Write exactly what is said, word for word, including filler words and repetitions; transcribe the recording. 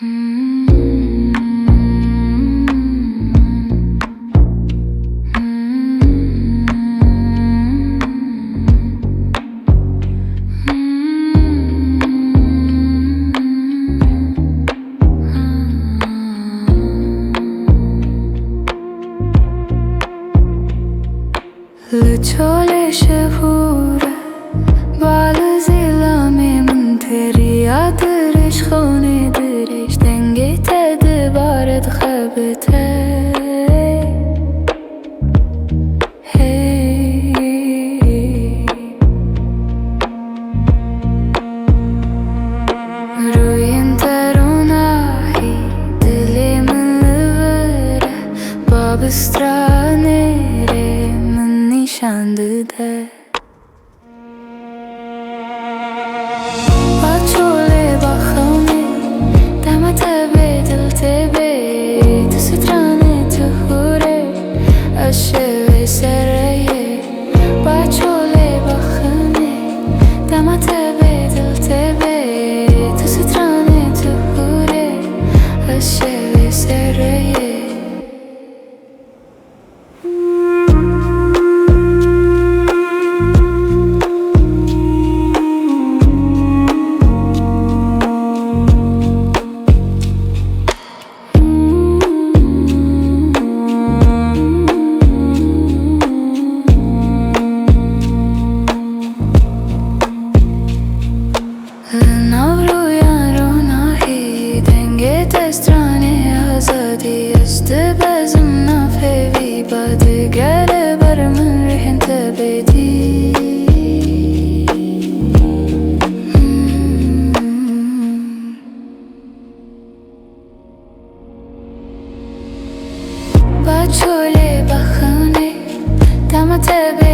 Li çolê şehûre, ba li zîlamê min têriya dirêj, xonê dirêj, dengê te dibare dixebite. Hey. Rûyên te ronahî dilê min li vir e, ba bi stranê rê min nîşan dide. Ba çolê ba xewnê, dema te bê dil tê bê, tu stranê tu hûrê, ez şevê sereyê. Ba çolê ba xewnê, dema te bê dil tê bê, tu stranê tu hûrê, ez şevê sereyê. Li nav rûyan ronahî, dengê te stranê azadî, ez dibezim nav hêvî, ba digere ber min rihên te bêdî. Ba çolê ba xewnê, dema te bê